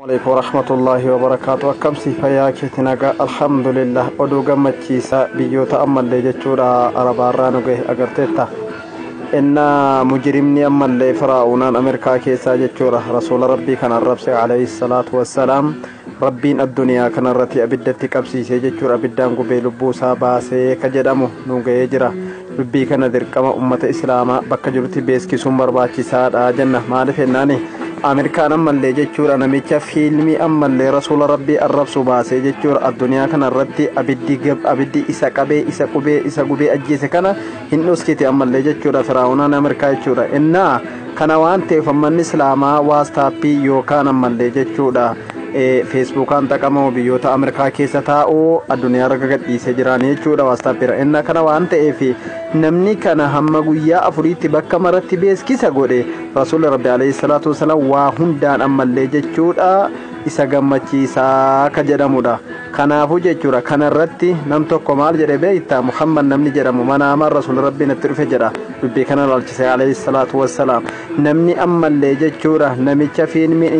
Alaikum warahmatullaahi wabarakaatu. Akkam si fayyaa keeti? Nagaa, alhamdulillah. Oduu gammachiisaa biyyoota ammallee jechuudha arabaarraa nu gahe agarteetta. Innaa mujrimni ammallee firaa'uunaan Ameerikaa keessaa jechuudha rasuula rabbii kan arrabse alayhi salaatu wassalaam, rabbiin addunyaa kanarratti abiddatti qabsiisee jechuudha, abiddaan gubee lubbuu isaa baasee ka jedhamu nu gahee jira. Dubbii kana dirqama ummata islaamaa bakka jirutti beeksisuun barbaachisaadha jenna. Maaliif jennaani, Ameerikaan ammallee jechuudha namicha fiilmii ammallee rasuula rabbii arrabsu baasee jechuudha addunyaa kanarratti abiddi isa qabee, isa qubee, isa gubee ajjeese kana hin dhoskite ammallee jechuudha firaa'unaan Ameerikaa jechuudha. Innaa kana waan ta'eef ammanni islaamaa WhatsAppii yookaan ammallee jechuudha Facebookaan xaqamoo biyyoota Ameerikaa keessa taa'uu addunyaa irra gadhiisee jiraan jechuudha WhatsAppiira. Innaa kana waan ta'eef namni kana hamma guyyaa 4tti bakka maratti beeskisa godhe rasuulli rabbi alayhi salaatu wasalaam waa hundaan ammallee jechuudha isa gammachiisaa ka jedhamudha. Kanaafuu jechuudha kanarratti nam tokko maal jedhe beektaa? Muhammad namni jedhamu manaamaan rasuulli rabbii natti dhufe jedha dubbii kana laalchise alayhi salaatu wassalaam. Namni ammallee jechuudha namicha fiilmiin